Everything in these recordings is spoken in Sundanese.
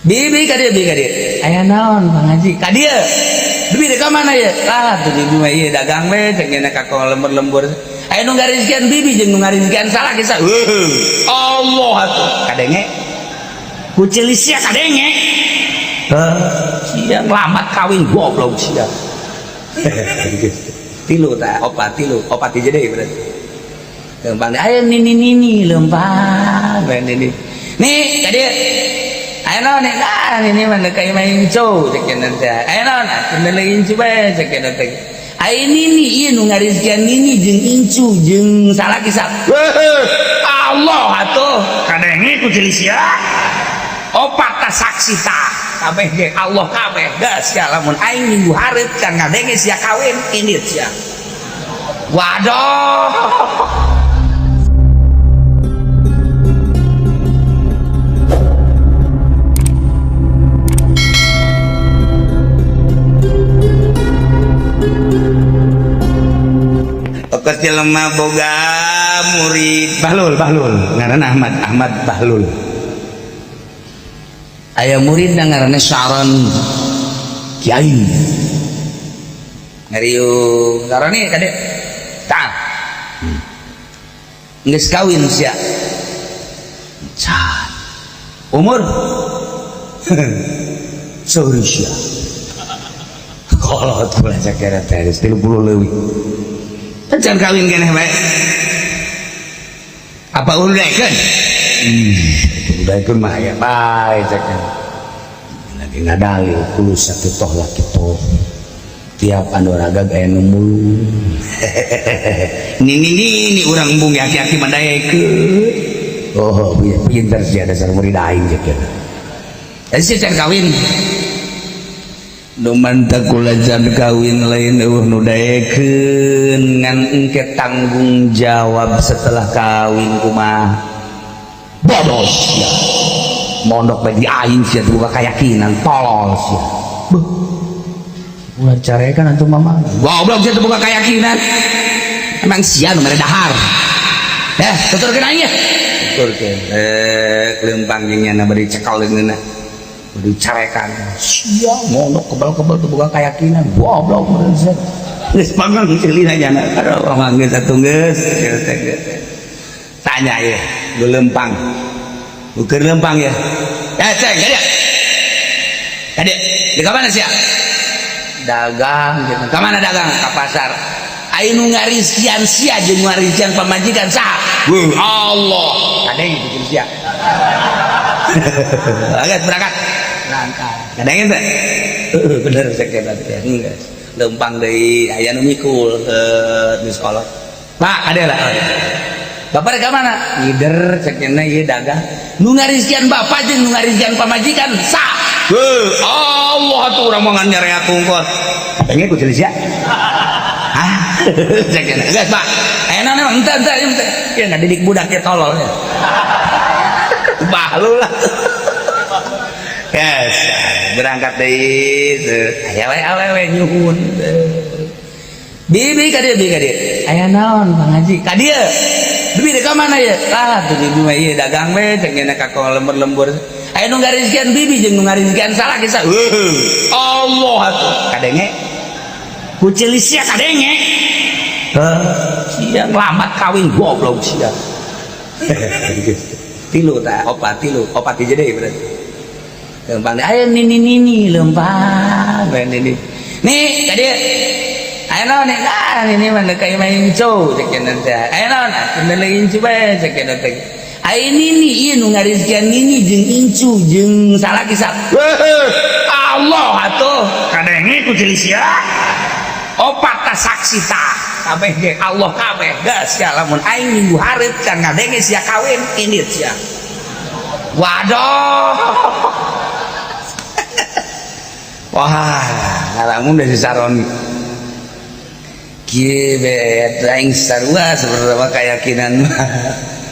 Bibi ka dieu, bibi ka dieu. Aya naon Bang Haji? Ka dieu. Bibi ka mana ya? Ah, tuh bibi mah ieu dagang we cek nya ka lembur-lembur. Aya nu ngarizkian bibi jeung nu ngarizkian salah kisah. Allah atuh. Kadenge. Kucil sia kadenge. Heh, sia nglamat kawin goblok sia. Tilu ta, opat tilu, opat hiji deui berarti. Lempang aya nini nini lempang we nini. Nih, ka dieu. Ayo naon nih, ah ini mah deuk main incu cek cenah teh. Ayo naon, atuh incu bae cek cenah teh. Ayo nini ieu nu ngarizkian nini jeung incu jeung salah kisah. Allah atuh kadenge ku ceuli sia. Opat ta saksi ta kabeh ge Allah kabeh geus sia lamun aing minggu hareup can ngadenge sia kawin indit sia. Waduh. Kecil jelema boga murid Bahlul, Bahlul ngaranna Ahmad, Ahmad Bahlul. Aya murid ngaranna Sya'rani kiai. Ngariung Sya'rani kade tah. Geus kawin sia. Can. Umur seueur sia. Kolot kula cakera teh 30 leuwih. Can kawin keneh bae. Apa udaikeun? Udaikeun mah aya bae cek. Lagi ngadalil kulus sakitoh laki toh. Tiap anu ragag aya nu mulung. Nini nini urang embung aki-aki mah daekeun. Oh, pinter sia dasar murid aing cek. Jadi sia can kawin. Dumanta kula can kawin lain eueuh nu daekeun ngan engke tanggung jawab setelah kawin kumaha. Bodoh sia. Mondok bae di aing sia teu boga keyakinan tolol sia. Beuh. Ulah carekan atuh mama. Goblok sia teu boga keyakinan. Emang sia nu mere dahar. Eh, tuturkeun aing ya. Tuturkeun. Leumpang jeung nyana bari cekal leungeunna. Dicarekan sia mondok kebal-kebal tuh bukan keyakinan goblok meureun geus pangang ceulina nyana aduh mah geus atuh geus tanya ye leumpang ukur leumpang ya ya ceng kadieu kadieu di ka mana sia dagang gitu ka mana dagang ka pasar aya nu ngarizkian sia jeung ngarizkian pamajikan saha Allah kadeng itu sia. Agak berangkat. Berangkat. Kadangin teh. Bener saya teh. Geus. Lempang deui aya nu mikul di sekolah. Pak, ada lah. Bapak rek ka mana? Ngider cek nya ieu dagang. Nu ngarizkian bapak jeung nu ngarizkian pamajikan sa. Heuh, Allah atuh urang mah ngan nyareat tungkol. Kadangin ku ceuli sia. Hah? Cek nya. Geus, Pak. Aya naon emang henteu henteu henteu. Ya ngadidik budak ge tolol ya. Bahlul lah. Yes, berangkat deui. Aya we awewe nyuhun. Bibi ka dieu, bibi ka dieu. Aya naon Bang Haji? Ka dieu. Bibi ka mana ya? Ah, tuh bibi mah ieu dagang we cek nya ka lembur-lembur. Aya nu ngarizkian bibi jeung nu ngarizkian salah kisah. Allah atuh. Kadenge. Ku ceuli sia kadenge. Heh, sia nglamat kawin goblok sia. Tilu ta, opat tilu, opat hiji deui berarti. Lempang aya nini nini lempang we nini. Nih, ka dieu. Aya naon nih? Ah, nini mah deuk main incu cek cenah teh. Aya naon? Atuh incu bae cek cenah teh. Aya nini ieu nu ngarizkian nini jeung incu jeung salah kisah. Allah atuh kadenge ku ceuli sia. Opat ta saksi ta kabeh ge Allah kabeh geus sia lamun aing minggu hareup can ngadenge sia kawin indit sia. Waduh. Wah, ngalamun dari Saroni. Kieu be aing sarua sebenarnya keyakinan mah.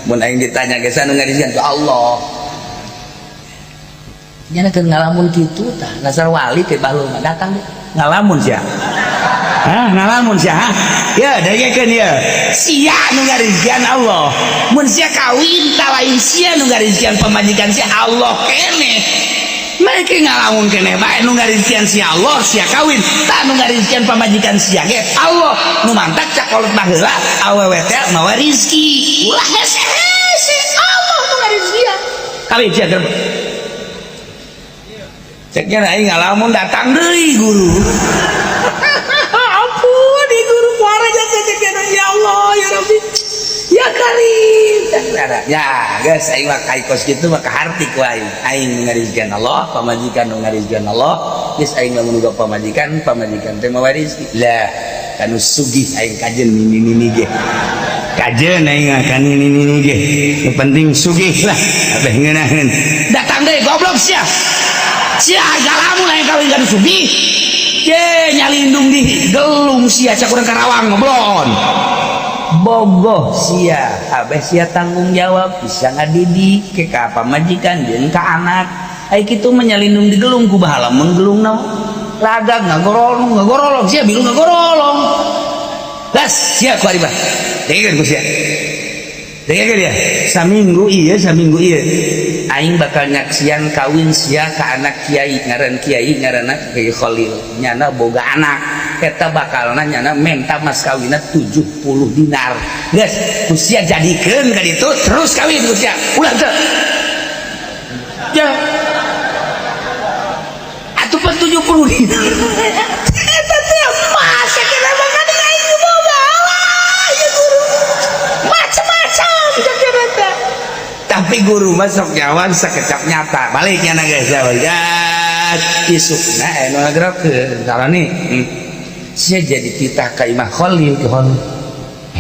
Mun aing ditanya ge anu ngarizkian ku Allah. Nya keur ngalamun kitu tah, dasar wali teh bahlul mah datang ngalamun sia. Hah, ngalamun sia. Ya, dengekeun ya. Sia nu ngarizkian Allah. Mun sia kawin ta lain sia nu ngarizkian pamajikan sia Allah keneh. Mereka ngalamun keneh bae, nu ngarizkian si Allah sia kawin, tah nu ngarizkian pamajikan sia ge Allah. Nu mantak cak kolot baheula, awewe teh mawa rizki, ulah hese-hese, Allah nu ngarizkian. Kawin sia gerbek. Ceknya aing ngalamun, datang deui guru. Ampun di guru muara jasa ceknya, ya Allah, ya Rabbi, ya Karim. Ya guys, aing mah kai kos kitu mah kaharti ku aing. Aing ngarizkian Allah, pamajikan nu ngarizkian Allah. Geus, aing lamun boga pamajikan, pamajikan teh mawa rizki lah. Kanu sugih aing kajen nini nini ge, kajen aing mah kan nini nini ge, nu penting sugih lah, abeh ngeunaheun. Datang deui, goblok sia, sia galamun aing kawin kanu sugih ye, nyalindung di gelung sia, cak urang Karawang ngoblon. Bogoh sia, abeh sia tanggung jawab bisa ngadidik ke ka pamajikan jeung ka anak. Ai kitu mah nyalindung di gelung, ku bahala mun gelung naon raga ngagorolong ngagorolong sia, bilu ngagorolong gas sia ku ari bah. Dengekeun ku sia, dengekeun ya. Saminggu ieu, saminggu ieu aing bakal nyaksian kawin sia ka anak kiai, ngaran kiai, ngaranna Kiai Khalil. Nyana boga anak, eta bakalna nyana menta mas kawinna 70 dinar. Geus, ku sia jadikeun ka ditu, terus kawin ku sia, ulah teu ya atuh pan 70 dinar eta teh emas kira makan aing boga lah ya guru, macam-macam kira teh. Tapi guru masuk nyawan sekecap nyata baliknya na guys ya, ya isukna anu ngagerokeun sarani sia jadi titah ka imah Khalil, ke Khalil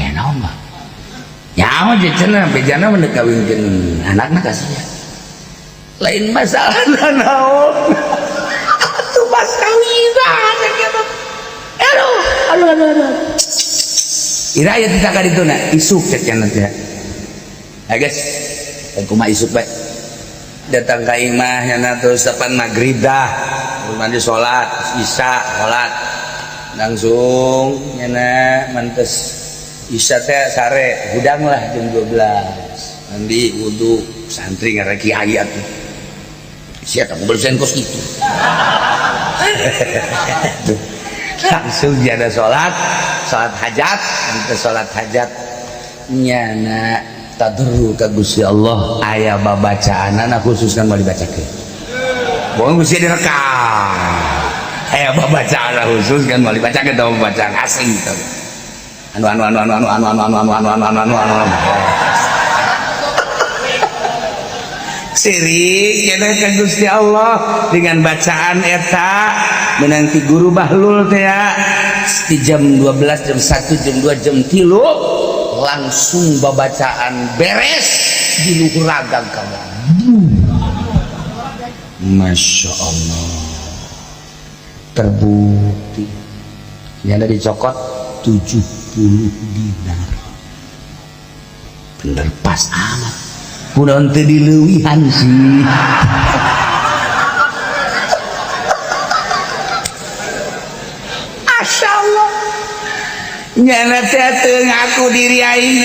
eh naon mah nyawa je cenah bejana mah kawinkeun anakna ka sia, lain masalah naon atuh pas kawinan gitu. Aduh aduh aduh aduh, ira aya titah ka dituna isuk cek cenah teh. Ya guys, kumaha isuk bae datang ka imah nyana, terus depan maghrib dah mandi, salat isya, salat langsung nyana mantes isya teh sare hudang lah jam 12, mandi wudu, santri ngaran kiai atuh sia kamu bersen kos gitu. Langsung jada salat, salat hajat, nanti salat hajat nyana tadru ka Gusti Allah, aya babacaanana khusus kan mau dibacakeun, bohong Gusti direkam, aya babacaan khusus kan mau dibacakeun, tau bacaan asli tau anu anu anu anu anu anu anu anu anu anu anu anu anu sirik cenah ka Gusti Allah dengan bacaan eta menang ti guru Bahlul teh ya. Di jam 12, jam 1, jam 2, jam 3 langsung babacaan beres di luhur ragang kamu. Masya Allah, terbukti yang ada dicokot 70 dinar bener pas amat, kunaon teu dileuwihan sih. Masya Allah, nyana teh teu ngaku diri aing,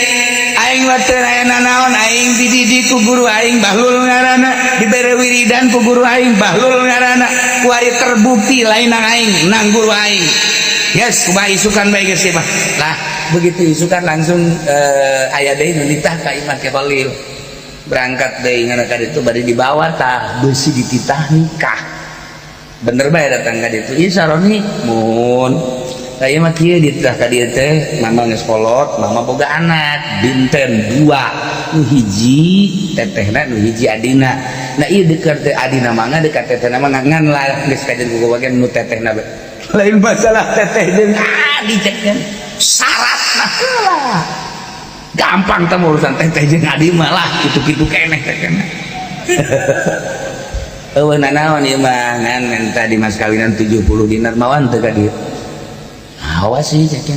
aing mah teu aya nanaon, aing dididik ku guru aing Bahlul ngaranna, dibere wiridan ku guru aing Bahlul ngaranna, kuari terbukti lain nang aing, nang guru aing. Yes, kumaha isukan bae geus mah lah. Begitu isukan langsung aya deui nu nitah ka imah ke Khalil, berangkat deui ngana ka ditu, bari dibawa tah beusi dititah nikah. Bener bae datang ka ditu, ieu saroni mun saya mah kieu dititah ka dieu teh, mama geus kolot, mama boga anak binten dua, nu hiji tetehna, nu hiji adina. Nah ieu dekat teh adina mangga, dekat tetehna mangga, ngan lah geus kajen ku bagian nu tetehna bae. Lain masalah teteh jeung adi, cek syarat nah heula gampang teh urusan teteh jeung adi mah lah, kitu-kitu keneh teh keneh. Eueuh nanaon ieu mah ngan minta di mas kawinan 70 dinar, mawan teu ka dieu. Awas sih cek teh.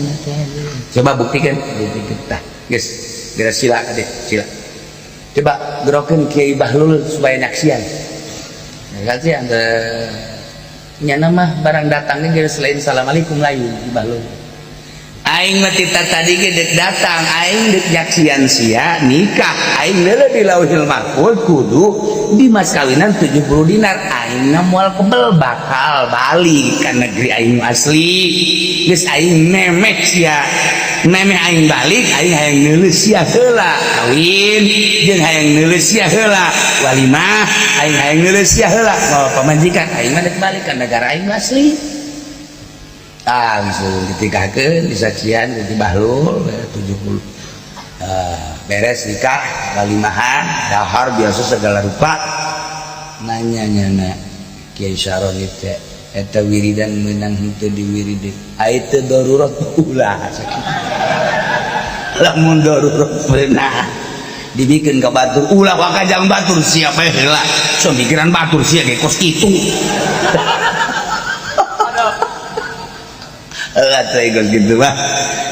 Coba buktikan, buktikan tah. Geus, geura sila ka dieu, sila. Coba gerokeun Kiai Bahlul supaya nyaksian. Nyaksian teh. Nyana mah barang datangnya geus lain assalamualaikum lain Ki Bahlul. Aing mah tita tadi ge dek datang, aing dek nyaksian sia nikah, aing leuleuh di Lauhil Mahfuz kudu di mas kawinan 70 dinar, aing mah moal kebel bakal balik ka negeri aing asli. Geus aing memeh sia, memeh aing balik, aing hayang neuleuh sia heula kawin jeung hayang neuleuh sia heula walimah, aing hayang neuleuh sia heula mawa pamajikan, aing mah dek balik ka negara aing asli. Langsung ditikahkeun, disaksian di Bahlul 70, beres nikah, walimahan, dahar biasa segala rupa. Nanya nyana Kiai Syaroni teh, eta wiridan meunang henteu diwiridin? Ai teu darurat ulah sakitu. Lamun darurat meunang dibikeun ka batur, ulah wakajang batur sia bae heula, so mikiran batur sia ge kos kitu. Gitu mah.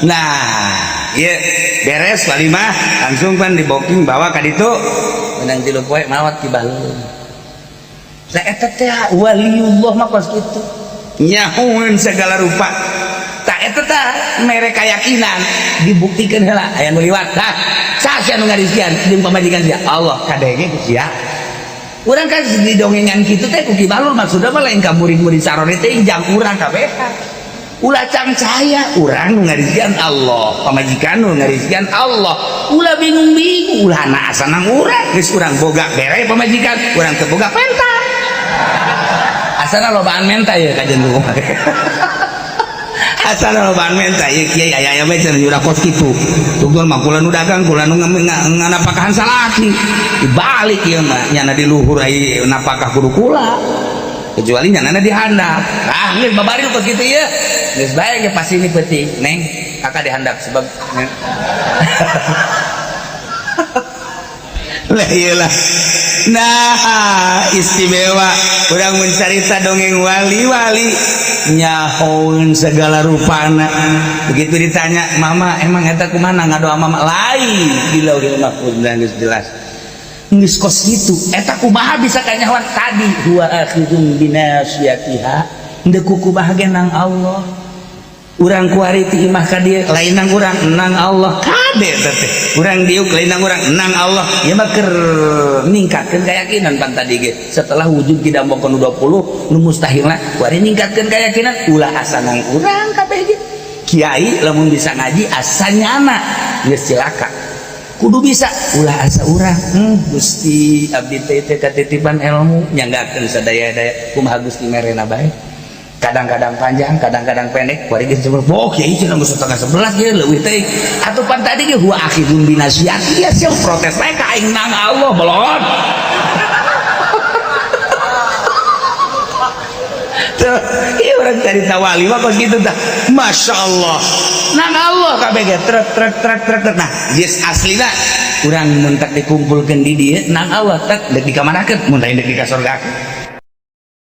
Nah, ieu beres walimah langsung pan di booking bawa ka ditu, menang 3 poe maot ki Bahlul. Lah eta teh waliullah mah kos kitu, nyahoeun segala rupa. Tak eta teh mere keyakinan, dibuktikan heula aya nu liwat. Tah saha sia nu ngarisian jeung pamajikan sia? Allah. Kadenge ku sia. Urang kan didongengan kitu teh ku Ki Bahlul, maksudna mah lain ka murid-murid Sarone teh, jang urang kabeh. Ulah cangcaya, urang nu ngarizkian Allah, pamajikan nu ngarizkian Allah. Ulah bingung-bingung, ulah na asa nang urang, geus urang boga bere pamajikan, urang teu boga penta. Asana lobaan menta ye kajen kumaha. Asana lobaan menta ye kiai aya aya bae cenah ulah kos kitu. Tunggal mah kula nu dagang, kula nu nganapakahan salaki. Dibalik ieu mah nyana di luhur ai napakah kudu kula. Kecuali nyana di handap. Ah geus babari kos kitu ieu. Geus bae ge pas ini peuting, Neng, kakak dihandap sebab lah iyalah. Nah, istimewa urang mencarita dongeng wali-wali nyahoeun segala rupana. Begitu ditanya, "Mama, emang eta kumaha ngadoa mama?" Lain di Lauhil Mahfuz geus jelas. Geus kos kitu, eta kumaha bisa kanyahoan tadi huwa akhidun binasiyatiha, henteu kukumaha ge nang Allah. Urang kuari ti imah ka dieu lain nang urang, nang Allah. Kade teh urang diuk lain nang urang, nang Allah. Ieu mah keur ningkatkeun keyakinan pan tadi ge. Setelah wujud kita mau nu 20 nu mustahilna kuari ningkatkeun keyakinan, ulah asa nang urang kabeh ge. Kiai lamun bisa ngaji asa nyana geus cilaka. Kudu bisa ulah asa urang. Gusti abdi teh teh katitipan ilmu nyanggakeun sadaya-daya kumaha Gusti merena bae. Kadang-kadang panjang, kadang-kadang pendek. Kuari geus cuma, "Oh, kiai cenah geus 10.30 ge leuwih teh." Atuh pan tadi ge huwa akhidun binasiyati, ya sia protes bae ka aing nang Allah bolon. Tuh, ieu urang carita wali mah kos kitu tah. Masya Allah. Nang Allah kabeh ge trek trek trek trek trek. Nah, geus aslina urang mun tak dikumpulkeun di dieu nang Allah tak dek dikamanakeun mun lain dek dikasorgakeun.